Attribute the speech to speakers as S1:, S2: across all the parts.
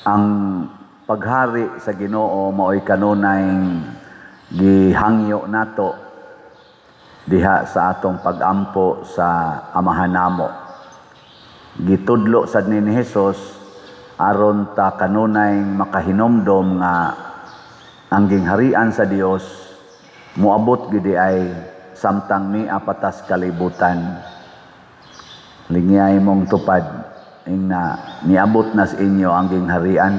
S1: Ang paghari sa Ginoo mao'y kanunay gihangyo nato diha sa atong pagampo sa Amahan namo. Gitudlo sad ni Jesus aron ta kanunay makahinomdom nga ang gingharian sa Dios moabot gid ay samtang nia patas kalibutan. Lingyay mong tupad ing na niabot na sa inyo ang gingharian.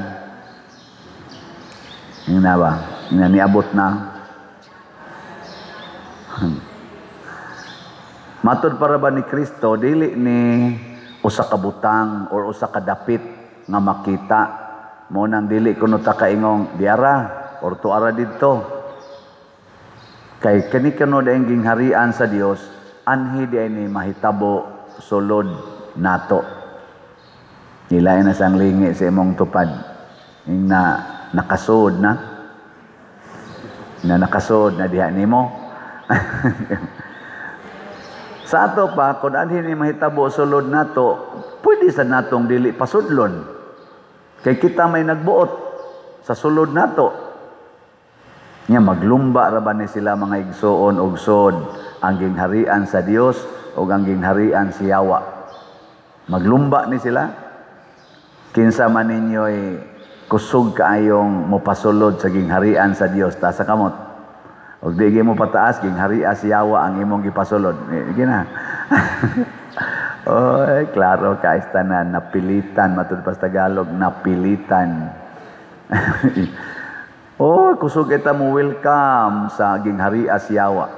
S1: Ing na ba? Ing na niabot na. Matod para ba ni Kristo, dili ni usa ka butang or usa ka dapit nga makita. Mo nang dili kuno ta kaingong diara or tuara didto. Kay kani kuno daing gingharian sa Dios, anhi di ay ni mahitabo sulod nato. Nilain na sang lingi sa imong tupad. Ing na nakasud na. Na nakasud na diha nimo. Sa ato pa, kung anhi ni mahitabo sulod nato, pwede sa natong dili pasudlon. Kay kita may nagbuot sa sulod nato. Nya maglumba ra ba ni sila, mga igsuon, og sod ang gingharian sa Dios ug ang gingharian si Yawa. Maglumba ni sila. Kinsa man ninyo'y kusog kaayong mopasulod sa gingharian sa Dios, taas sa kamot. Ug di mo pataas, gingharian si Yawa ang imong gipasulod. Eh, gina. Oy, klaro ka na napilitan, matud pa sa Tagalog, napilitan. Oh, kusog kita mo welcome sa gingharian si Yawa.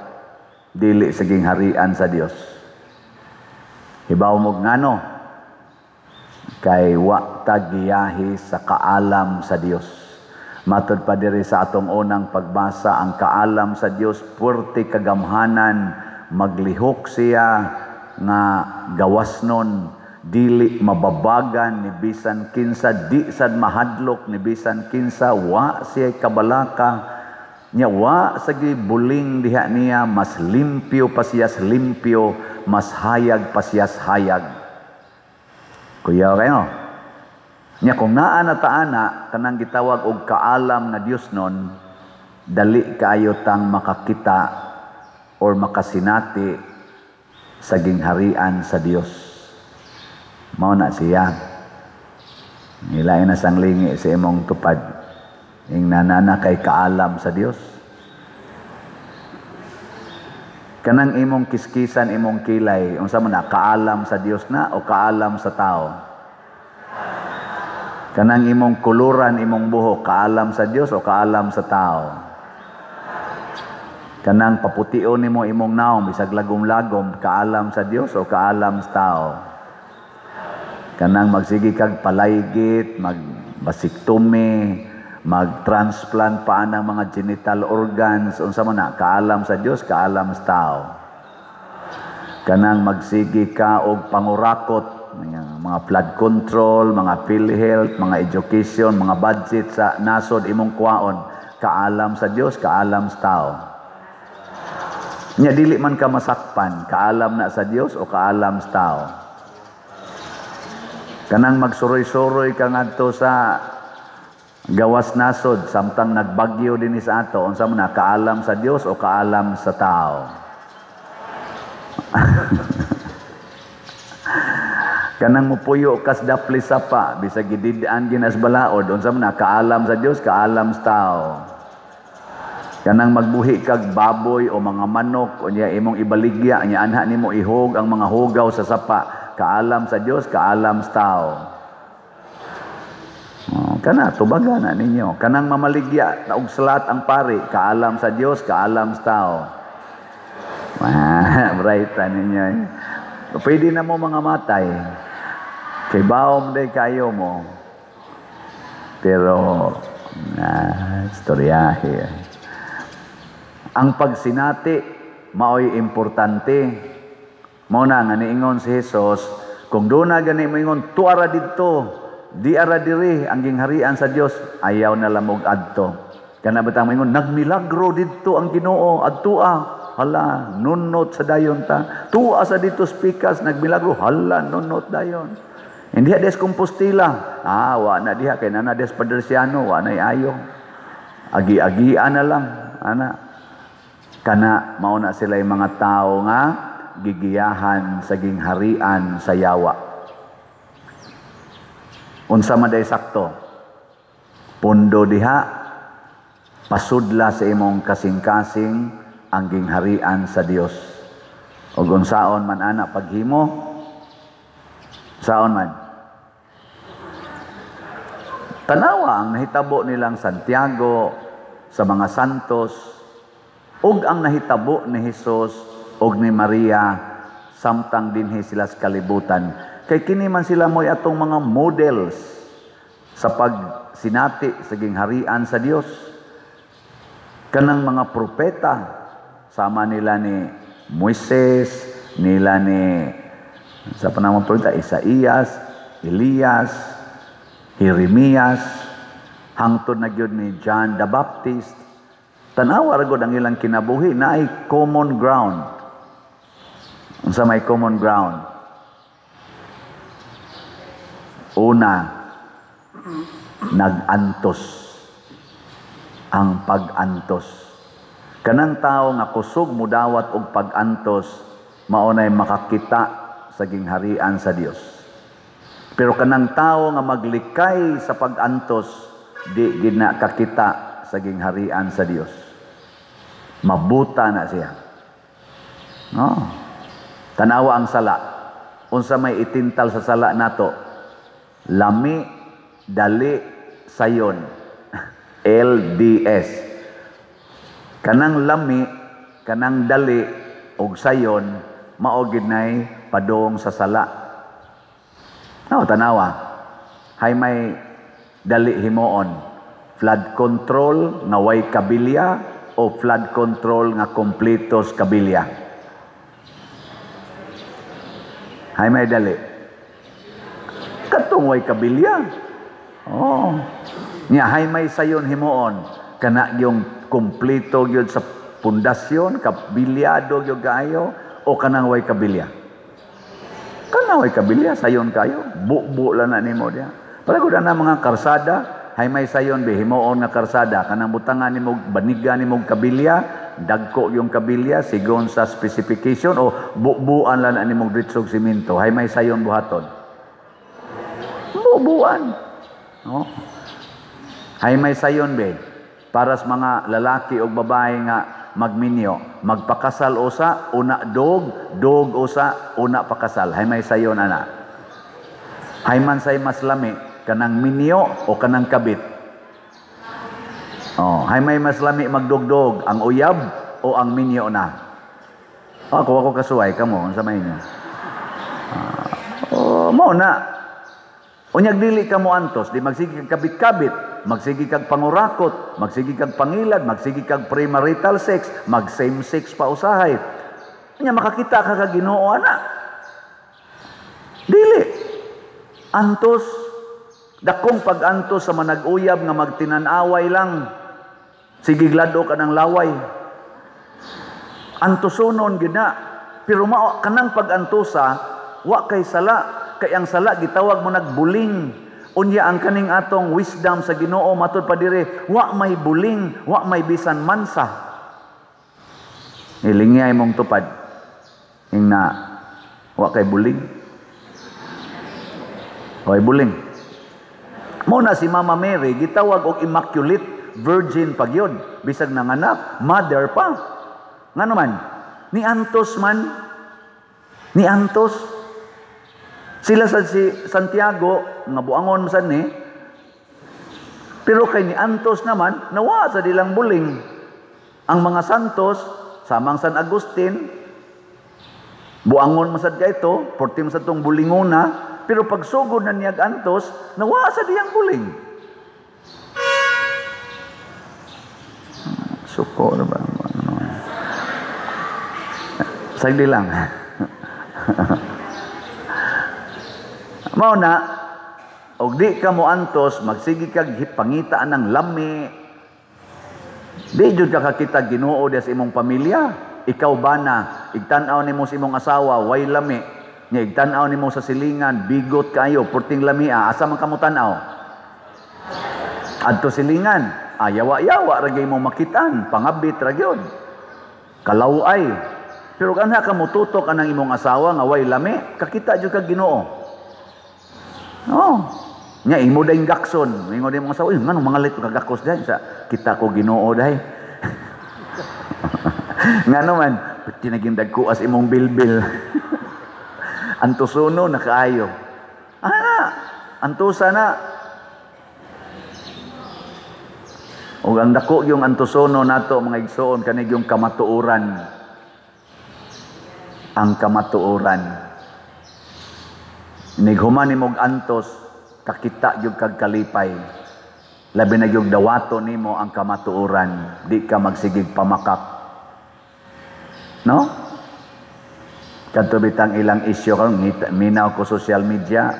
S1: Dili sa gingharian sa Dios. Hibaw mo ngano? Kay wa ta giyahi sa kaalam sa Dios. Matod pa diri sa atong unang pagbasa, ang kaalam sa Dios puwerte kagamhanan, maglihok siya nga gawasnon, dili mababagan ni bisan kinsa, di sad mahadlok ni bisan kinsa, wa siya kabalaka nya, wa sa buling diha niya, mas limpyo pa siya sa limpyo, mas hayag pa siya sa hayag. Kuya kayo. Nya kung naa na ta ana kanang gitawag og kaalam nga Dios nun, dali kaayo tang makakita or makasinati sa gingharian sa Dios. Mao na siya. Nilain na sang lingi sa imong tupad. Ing nanana kay kaalam sa Dios. Kanang imong kiskisan, imong kilay, unsa man na, kaalam sa Dios na o kaalam sa tao? Kanang imong kuluran, imong buhok, kaalam sa Dios o kaalam sa tao? Kanang papution nimo imong naong, bisag lagom-lagom, kaalam sa Dios o kaalam sa tao? Kanang magsige kag palaygit, magbasiktomy, mag-transplant pa ang mga genital organs, unsa man na, kaalam sa Dios, kaalam sa tao? Kanang magsige ka og pangurakot, mga flood control, mga PhilHealth, mga education, mga budget sa nasod imong kuwaon, kaalam sa Dios, kaalam sa tao? Nya dili man ka masakpan, kaalam na sa Dios o kaalam sa tao? Kanang magsuroy-suroy ka ngadto sa gawas nasod samtang nagbagyo dinhi sa ato, unsa man na, kaalam sa Dios o kaalam sa tao? Kanang mupuyo kas dapli sapa bisag gidid-an ginas balaod, unsa man na, kaalam sa Dios, kaalam sa tao? Kanang magbuhi kag baboy o mga manok unya imong ibaligya, nya anha nimo ihog ang mga hugaw sa sapa, kaalam sa Dios, kaalam sa tao? Oh, kana tubaga na ninyo. Kanang mamaligya na og salat ang pari, kaalam sa Dios, kaalam sa tao? Ah, bright ninyo. Eh. Pwede na mo mga matay. Kay baom day kayo mo. Pero na istoryahe. Ang pagsinati maoy importante. Mao na nga niingon si Jesus, kung doon na gani moingon tuara didto, di ara diri ang gingharian sa Dios, ayaw na lamog adto. Kana bitang moingon nagmilagro didto ang Ginoo, adtoa, hala nunot sa dayon ta. Tua sa dito spikas nagmilagro, hala nunot dayon. Hindi des Compostela. Ah, wa na diha kay nana des Padersiano, wa na ayo. Agi-agian na lang, ana. Kana mao na sila yung mga tao nga gigiyahan sa gingharian sa yawa. Unsa man day sakto? Pundo diha, pasudla sa imong kasing-kasing ang gingharian sa Dios. Ug unsaon man ana paghimo? Saon man? Tanawa ang nahitabo nilang Santiago sa mga santos ug ang nahitabo ni Hesus ug ni Maria samtang dinhi sila sa kalibutan. Kay kini man sila mo'y atong mga models sa pagsinati sa gingharian sa Dios. Kanang mga propeta sama nila ni Moises, nila ni sa panahon propeta Isaías, Elias, Jeremias, hangtod na gyud ni John the Baptist. Tanawa ra gud ang ilang kinabuhi naay common ground. Unsa may common ground? Una, nag-antos. Ang pag-antos. Kanang tao nga kusog mudawat og pag-antos, mao nay makakita sa gingharian sa Dios. Pero kanang tao nga maglikay sa pag-antos, di gid na kakita sa gingharian sa Dios. Mabuta na siya. No. Tanawa ang sala. Unsa may itintal sa sala nato? Lami, dali, sayon. LDS. Kanang lami, kanang dali og sayon, mao gid nay padung sa sala. No, tanawa. Hay may dali himuon. Flood control nga way kabilya o flood control nga kompletos kabilya. Hay may dali. Katong way kabilya. Oh. Nya hay may sayon himuon. Kana yung kompleto gyud sa pundasyon, kabilyado gyud kaayo o kanang way kabilya. Kanang way kabilya, sayon kayo. Bubo lang na nimo diha. Para gud ana mga karsada, hay may sayon be himuon nga karsada, kanang butangan nimo baniga nimo kabilya, dagko yung kabilya sigon sa specification o bubuan lang na nimo dritsog simento, hay may sayon buhaton. Bubuan. No? Hay may sayon be para sa mga lalaki o babae nga magminyo, magpakasal usa, una dog, dog usa, una pakasal. Hay may sayon ana. Hay man say mas lami kanang minyo o kanang kabit. Oh, hay may mas lami magdugdog ang uyab o ang minyo na. Oh, ako ako kasuway kamo unsa may inyo. Oh, mao na. Unyag dili ka mo antos, di magsige kag kabit-kabit, magsige kag pangurakot, magsige kag pangilad, magsige kag premarital sex, mag same sex pa usahay. Unya makakita ka ka Ginoo ana. Dili. Antos, dakong pag-antos sa manag-uyab nga magtinan-away lang. Sige glado ka ng laway. Antosonon gid na. Pero mao kanang pag-antosa, wa kay sala. Kay ang sala gitawag mo nagbuling. Unya ang kaning atong wisdom sa Ginoo matud pa dire, wa may buling, wa may bisan mansa. Nilingay mong tupad. Ingna wa kay buling. Way buling. Mo na si Mama Mary gitawag og Immaculate Virgin pagyud, bisag nanganak, mother pa. Ngano man? Ni antos man. Ni antos. Sila sa si Santiago nga buangon man ni, pero kay ni antos naman nawa sa dilang buling. Ang mga santos samang San Agustin buangon man sad kayto, porti man sad tong bulingona, pero pagsugod na niyag antos nawa sa diyang buling. Suko na ba? Sagdi lang. Mao na, og di ka mo antos, magsige kag pangitaan ng lami. Di jud ka kakita Ginoo diha sa imong pamilya. Ikaw ba na, igtan-aw nimo sa imong asawa, way lami. Nya igtan-aw nimo sa silingan, bigot kayo, purting lamia, asa man kamo tan-aw? Adto silingan, ayawa-yawa ra gyud mo makitaan, pangabit ra gyud. Kalaway. Pero kanha ka motutok anang imong asawa nga way lami, kakita jud kag Ginoo. Oh. Nya imo dayng gakson, ingon imong asawa, "Uy, nganong mga lit kagakos dai sa kita ko Ginoo dai." Ngano man, pati naging dagkuas imong bilbil. Antusono na kaayo. Ah, antusa na. Ug ang dako yung antusono nato mga igsoon kani yung kamatuoran. Ang kamatuoran. Nighuman nimog antos, kakita gyud kag kalipay. Labi na gyud dawato nimo ang kamatuoran, di ka magsigig pamakak. No? Kadto bitang ilang isyu karon, minaw ko social media,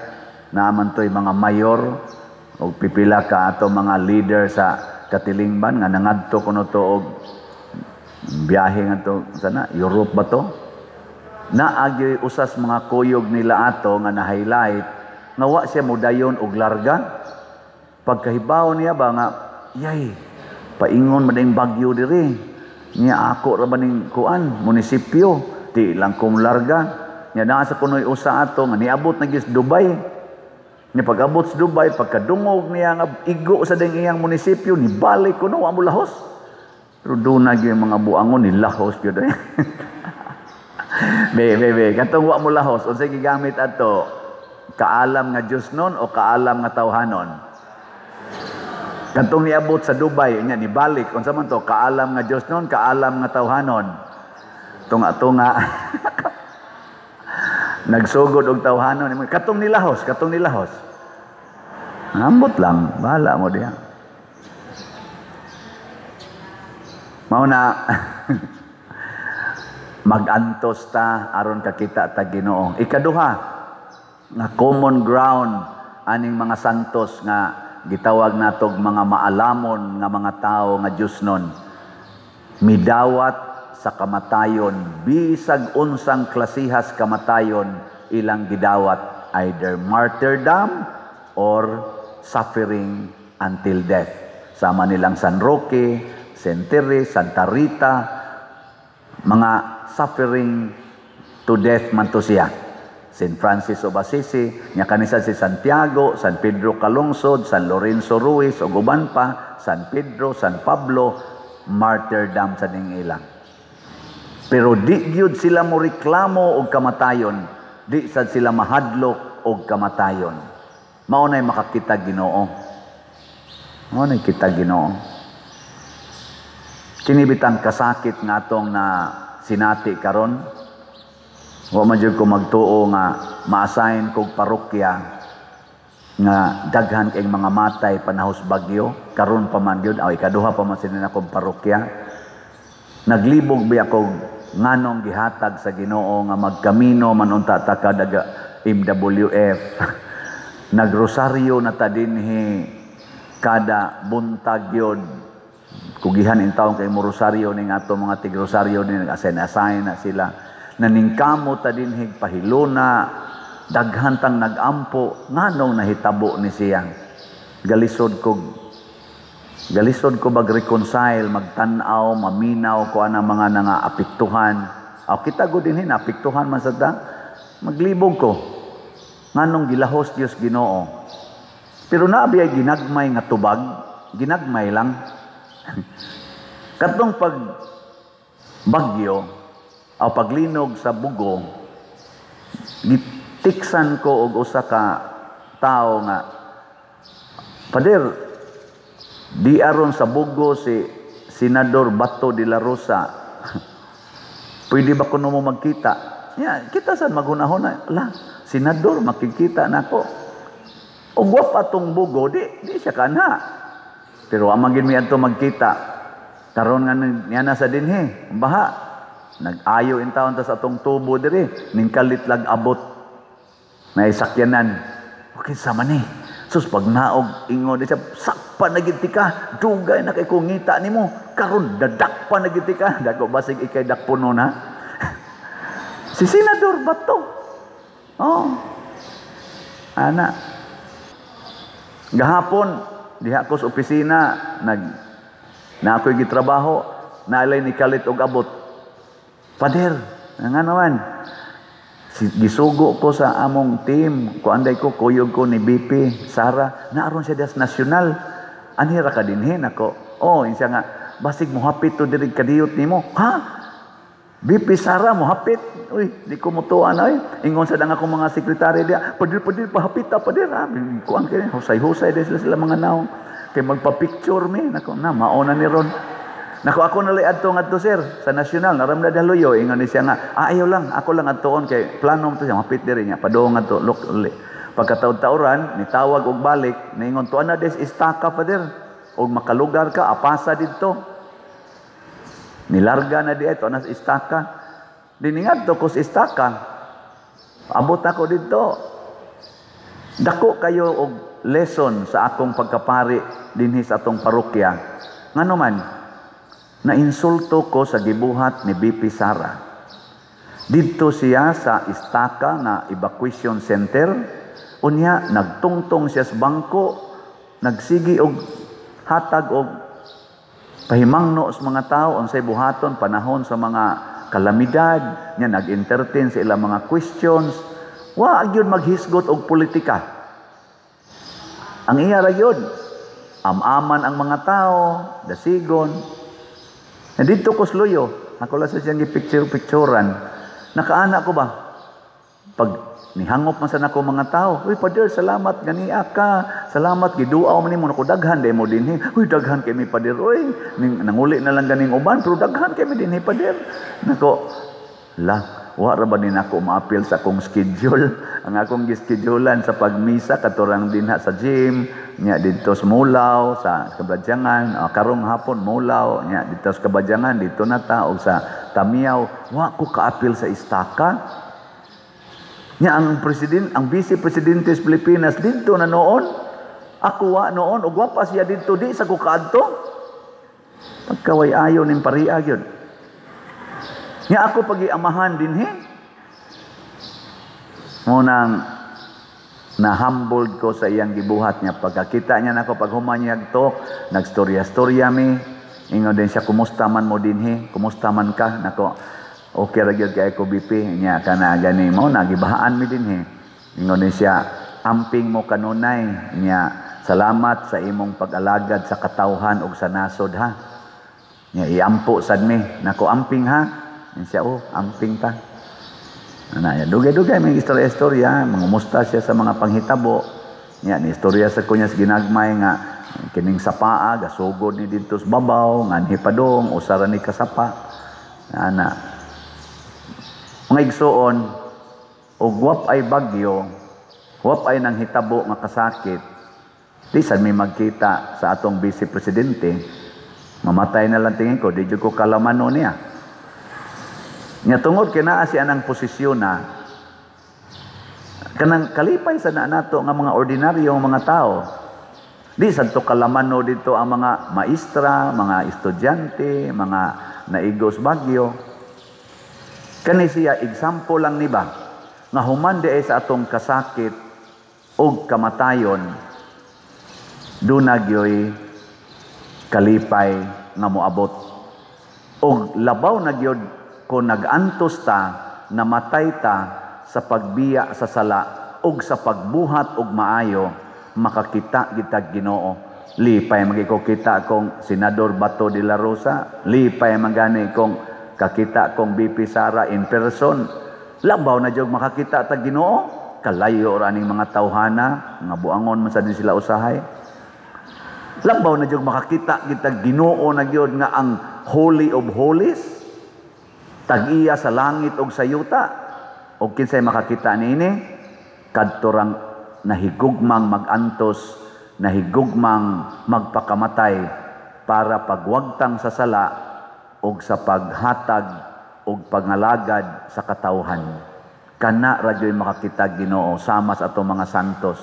S1: naaman to'y mga mayor og pipila ka ato mga leader sa katilingban nga nangadto kuno to og biyahe ngadto sana Europe ba to? Naagyoy usas mga kuyog nila ato nga na-highlight nga wa siya modayon og larga. Pagkahibaw niya ba nga yay paingon man ding bagyo diri niya, ako ra ba ning kuan munisipyo, di lang kong larga. Nya naa sa kunoy usa ato nga niabot na gyud sa Dubai. Nya pag-abot sa Dubai, pagkadungog niya nga igo sa ding iyang munisipyo, nibalik kuno, wa mo lahos. Pero doon na gyud mga buangon, nilahos gyud eh. Be, be, be, katong wa mo lahos, unsay gigamit ato? Kaalam nga Dios nun o kaalam nga tawhanon? Katong niabot sa Dubai, nya nibalik, unsa man to? Kaalam nga Dios nun, kaalam nga tawhanon? Tunga-tunga. Nagsugod og tawhanon, katong nilahos, katong nilahos. Ambot lang, bahala mo diha. Mao na magantos ta aron kakita ta Ginoo. Ikaduha nga common ground aning mga santos nga gitawag natog mga maalamon nga mga tawo nga Dios nun, midawat sa kamatayon, bisag unsang klasihas kamatayon ilang gidawat, either martyrdom or suffering until death. Sama nilang San Roque, Saint Therese, Santa Rita, mga suffering to death man to siya. Saint Francis of Assisi, nya kanisa si Santiago, San Pedro Calungsod, San Lorenzo Ruiz, ug uban pa, San Pedro, San Pablo, martyrdom sa ning ilang. Pero di gyud sila mo reklamo og kamatayon, di sad sila mahadlok og kamatayon. Mao nay makakita Ginoo. Mao nay kita Ginoo. Kini bitang kasakit nga atong na sinati karon. Wa man jud ko magtuo nga ma-assign kog parokya nga daghan kay mga matay panahos bagyo, karon pa man gyud, aw ikaduha pa man sila akong parokya. Naglibog biya kog nganong gihatag sa Ginoo nga magkamino man unta ta kada MWF. Nagrosaryo na ta dinhi kada buntag gyud. Kugihan in taon kay mo rosaryo ning ato mga tigrosaryo ni nag-assign-assign na sila. Naningkamo ta dinhi pahiluna, daghan tang nagampo nganong nahitabo ni siya. Galisod ko mag-reconcile, magtan-aw, maminaw ko anang mga nangaapektuhan. Aw kita gud dinhi naapektuhan man sad ta. Maglibog ko nganong gilahos Dios Ginoo. Pero naabi ay ginagmay nga tubag, ginagmay lang. Katong pag bagyo o paglinog sa bugo, gitiksan ko og usa ka tawo nga, "Pader, di aron sa bugo si Senador Bato de la Rosa. Pwede ba kuno mo magkita?" Ya, kita sad maghunahuna, la, senador makikita nako. Og wa pa tong bugo, di siya kanha. Pero amang gid mi adto magkita. Karon nga niya na sa dinhi, baha. Nag-ayo in taon ta sa atong tubo diri, ning kalit lag abot. May sakyanan. Okay sa man ni. Sus pag naog ingon di siya, sakpa na gid ka, dugay na kay kong ngita nimo, karon dadakpa na gid ka. Dako basig ikay dakpuno na. Si Senador Bato. Oh. Ana. Gahapon diha ko sa opisina nag na ako'y gitrabaho, naalay ni kalit og abot. "Pader," nga naman. Si, gisugo ko sa among team, kuanday ko, kuyog ko ni BP, Sara, naaron siya das nasyonal. "Anhi ra ka dinhi?" Nako. "Oh," siya nga, "basig mohapit to diri kadiyot nimo." "Ha? BP Sara mohapit? Uy, di ko mutuan ay." Ingon sa dang akong mga sekretary diya, "Pader, pader, pahapit ta, pader. Ha?" Kuan kay husay-husay di sila mga naong. Kay magpa-picture mi. Nako, na, mauna ni ron. Nako, "Ako na lay adto ngadto, sir, sa nasyonal, naram na daluyo." Ingon ni siya nga, "Ah, ayaw lang, ako lang adtoon kay plano mo to siya, mapit diri niya, padung ngadto, look, uli." Pagkataod-taoran, nitawag og balik, niingon, "Tuan na des istaka, pader. Og makalugar ka, apasa didto." Nilarga na di ito, nas istaka. Diningadto ko sa istaka. Abot ako didto. Dako kayo og lesson sa akong pagkapari dinhi sa atong parokya. Ngano man, nainsulto ko sa gibuhat ni BP Sara. Didto siya sa istaka nga evacuation center. Unya nagtungtong siya sa bangko, nagsigi og hatag og pahimangno sa mga tao unsay buhaton panahon sa mga kalamidad nya, nag-entertain sa ilang mga questions. Wa gyud maghisgot og politika. Ang iya ra gyud, am-aman ang mga tao, dasigon. Na didto ko sa luyo, ako lang sa siyang gipicture-picturean. Nakaana ko ba? Pag nihangop man sa nako mga tao, "Uy, pader, salamat, ganiya ka. Salamat, giduaw man nimo. Nako, daghan day mo dinhi. Uy, daghan kay mi, pader. Uy, nanguli na lang ganing uban, pero daghan kay mi dinhi, pader." Nako, la, wa ra ba ni nako maapil sa akong schedule? Ang akong gischedulean sa pagmisa katurang dinha sa gym, nya didto sa Mulaw, sa Kabadyangan, karong hapon Mulaw, nya didto sa Kabadyangan, didto na ta og sa Tamiaw. Wa ko kaapil sa istaka. Nya ang president, ang vice presidente sa Pilipinas didto na noon. Ako wa noon ug wa pa siya didto, di sa ko kaadto. Pagkaway ayo ning paria gyud. Nya ako pagiamahan dinhi. Mo nang na-humbled ko sa iyang gibuhat niya. Pagkakita niya nako, pag human niya to, nagstorya-storya mi. Ingon din siya, "Kumusta man mo dinhi? Kumusta man ka?" Nako, "Okay ra gyud kay ko, BP." Nya kana gani mo nagibahaan mi dinhi. Ingon din siya, "Amping mo kanunay." Nya, "Salamat sa imong pag-alagad sa katawhan ug sa nasod ha." Nya iampo sad mi. Nako, "Amping ha." Ingon siya, "Oh, amping ta." Ana, ya, dugay-dugay may istorya-istorya, mangumusta siya sa mga panghitabo. Nya ni istorya sa kunya sa ginagmay nga kining sapaa gasugod ni didto sa babaw nganhi padong usa ra ni kasapa. Ana. Mga igsuon, og wap ay bagyo, wap ay nang hitabo nga kasakit, di sad mi magkita sa atong vice presidente. Mamatay na lang tingin ko, di jud ko kalamano niya. Nya tungod kay naa siya ng posisyon na kanang kalipay sa na nato nga mga ordinaryong mga tao. Di sad to kalamano dito ang mga maestra, mga estudyante, mga naigos bagyo. Kani siya example lang ni ba nga human di ay sa atong kasakit og kamatayon, duna gyoy kalipay nga moabot. Og labaw na gyud kung nag-antos ta, namatay ta sa pagbiya sa sala ug sa pagbuhat og maayo, makakita gitag Ginoo. Lipay man ko kita kong Senador Bato de la Rosa, lipay man gani kong kakita kong BP Sara in person. Labaw na jud makakita ta Ginoo, kalayo ra ning mga tawhana nga buangon man sa din sila usahay. Labaw na jud makakita kita Ginoo na gyud nga ang Holy of Holies, tag-iya sa langit ug sa yuta. Og kinsay makakita niini? Kadto rang nahigugmang magantos, nahigugmang magpakamatay para pagwagtang sa sala ug sa paghatag ug pangalagad sa katawhan. Kana ra gyud makakita Ginoo sama sa atong mga santos.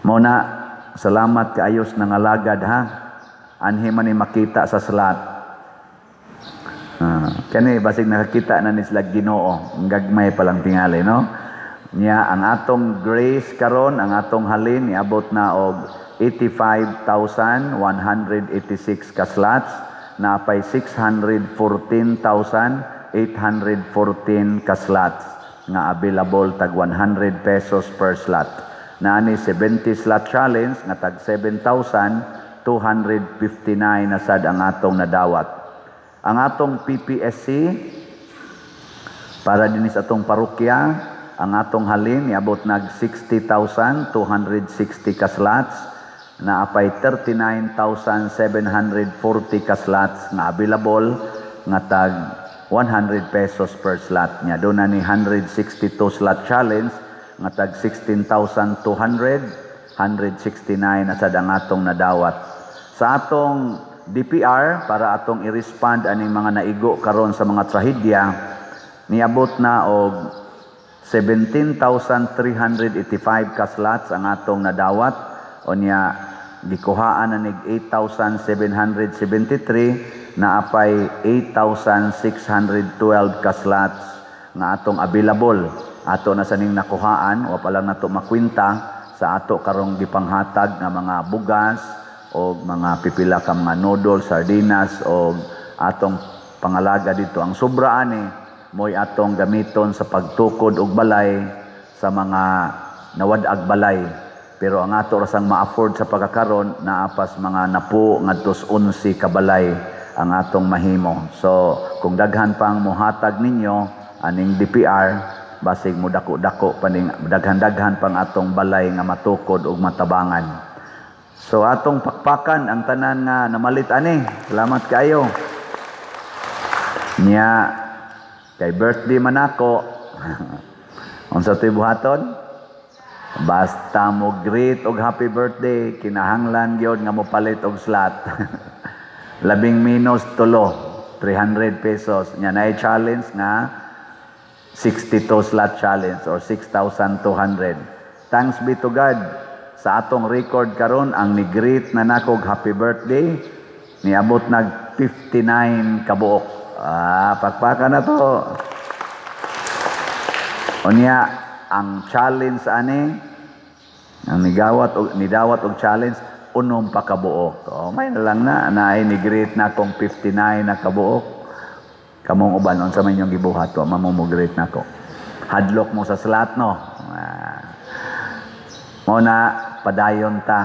S1: Mao na, salamat kaayos nangalagad ha. Anhi man ni makita sa salat. Kani basig nakakita na ni sila Ginoo, gagmay pa lang tingali, no? Nya ang atong grace karon, ang atong halin, niabot na og 85,186 ka slots, napay 614,814 ka slots nga available, tag 100 pesos per slot. Naani 70 slot challenge nga tag 7,259 na sad ang atong nadawat. Ang atong PPSC para dinhi sa atong parokya, ang atong halin niabot nag 60,260 ka slots, naapay 39,740 ka slots nga available nga tag 100 pesos per slot. Nya duna ni 162 slot challenge nga tag 16,200, 169 na sad ang atong nadawat. Sa atong DPR, para atong i-respond aning mga naigo karon sa mga trahedya, niabot na og 17,385 ka slots ang atong nadawat. Unya gikuhaan na nig 8,773, naapay 8,612 ka slots nga atong available. Ato na sa ning nakuhaan, wa pa lang nato makwenta sa ato karong gipanghatag nga mga bugas o mga pipila ka mga noodles, sardinas o atong pangalaga dito. Ang sobra ani mo'y atong gamiton sa pagtukod og balay sa mga nawad-ag balay. Pero ang ato rasang ma-afford sa pagkakaron, naapas mga napo ngadtos 11 ka balay ang atong mahimo. So kung daghan pang mohatag ninyo aning DPR, basig mo dako-dako paning daghan-daghan pang atong balay nga matukod ug matabangan. So atong pakpakan ang tanan nga namalit ani. Salamat kaayo. Nya kay birthday man ako. Unsa to'y buhaton? Basta mo greet og happy birthday, kinahanglan gyud nga mopalit og slot. Labing minus tulo, 300 pesos. Nya naay challenge nga 62 slot challenge or 6,200. Thanks be to God. Sa atong record karon, ang ni-greet na nako og happy birthday niabot nag 59 kabuok. Ah, pakpakan na to. Unya ang challenge ani, ang nigawat og nidawat og challenge, unom pa kabuok. Oh, may na lang na naay ni-greet na akong 59 na kabuok. Kamong uban, unsa man inyong gibuhat, wa man mo mo-greet nako. Hadlok mo sa slot, no. Ah. Mo na padayon ta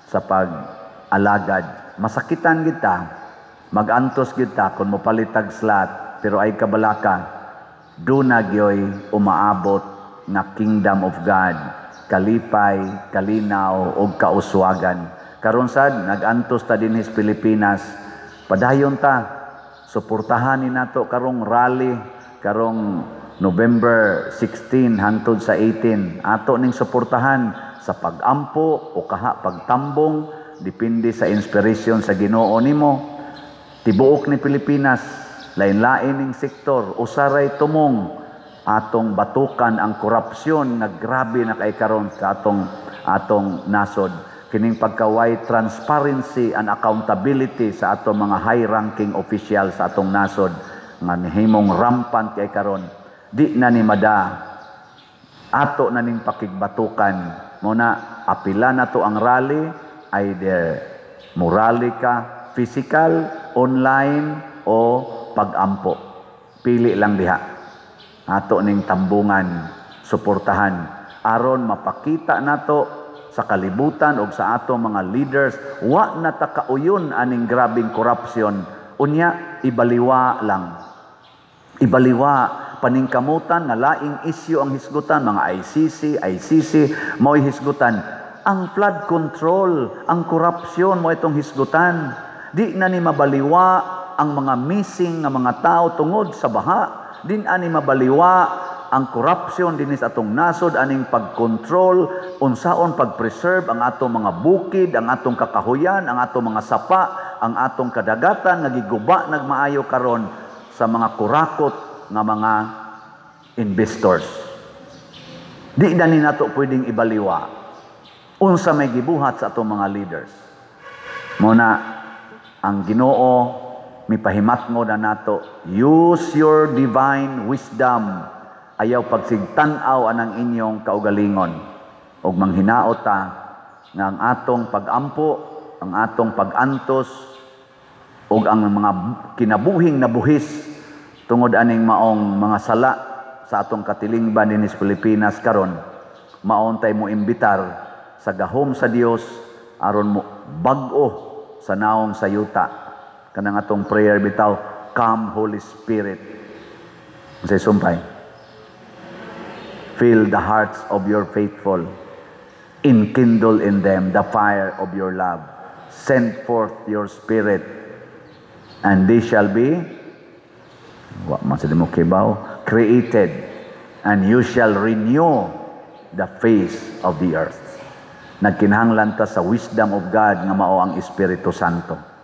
S1: sa pag-alagad. Masakitan kita, magantos kita kung mopalitag slot, pero ay kabalaka, duna gyoy umaabot nga kingdom of God, kalipay, kalinaw ug kauswagan. Karon sad nagantos ta dinhi sa Pilipinas, padayon ta, suportahan ni nato karong rally karong November 16 hangtod sa 18. Ato ning suportahan sa pag-ampo o kaha pagtambong, depende sa inspiration sa Ginoo nimo. Tibuok ni Pilipinas, lain-lain ning sektor, usaray tumong atong batukan ang korupsyon nga grabe na kay karon sa atong nasod. Kining pagkaway transparency and accountability sa atong mga high-ranking official sa atong nasod nga nihimong rampant kay karon. Di na ni mada, ato na ning pakigbatukan. Muna apila na to ang rally, either morally ka, physical, online o pag-ampo. Pili lang diha. Ato ning tambungan, suportahan aron mapakita nato sa kalibutan og sa ato mga leaders, wa na ta kauyon aning grabing corruption. Unya ibaliwa lang. Ibaliwa paningkamutan nga laing isyu ang hisgutan, mga ICC, ICC mao'y hisgutan. Ang flood control, ang korupsyon mo itong hisgutan. Di na ni mabaliwa ang mga missing nga mga tao tungod sa baha. Di na ni mabaliwa ang corruption dinhi sa atong nasod, aning pagkontrol, unsaon pag-preserve ang atong mga bukid, ang atong kakahuyan, ang atong mga sapa, ang atong kadagatan nga giguba nagmaayo karon sa mga kurakot nga mga investors. Di na ni nato pwedeng ibaliwa unsa may gibuhat sa atong mga leaders. Muna ang Ginoo mipahimatngo na nato, use your divine wisdom. Ayaw pagsigtan-aw anang inyong kaugalingon. Ug manghinaot ta nga ang atong pagampo, ang atong pagantos, ug ang mga kinabuhing nabuhis tungod aning maong mga sala sa atong katilingban dinhi sa Pilipinas karon, mao untay mo imbitar sa gahom sa Dios aron mo bag-o sa naong sa yuta. Kanang atong prayer bitaw, "Come, Holy Spirit." Say sumpay, "Fill the hearts of your faithful, enkindle in them the fire of your love. Send forth your Spirit and they shall be," wa man sa mo kibaw, "created, and you shall renew the face of the earth." Nagkinahanglan ta sa wisdom of God nga mao ang Espiritu Santo.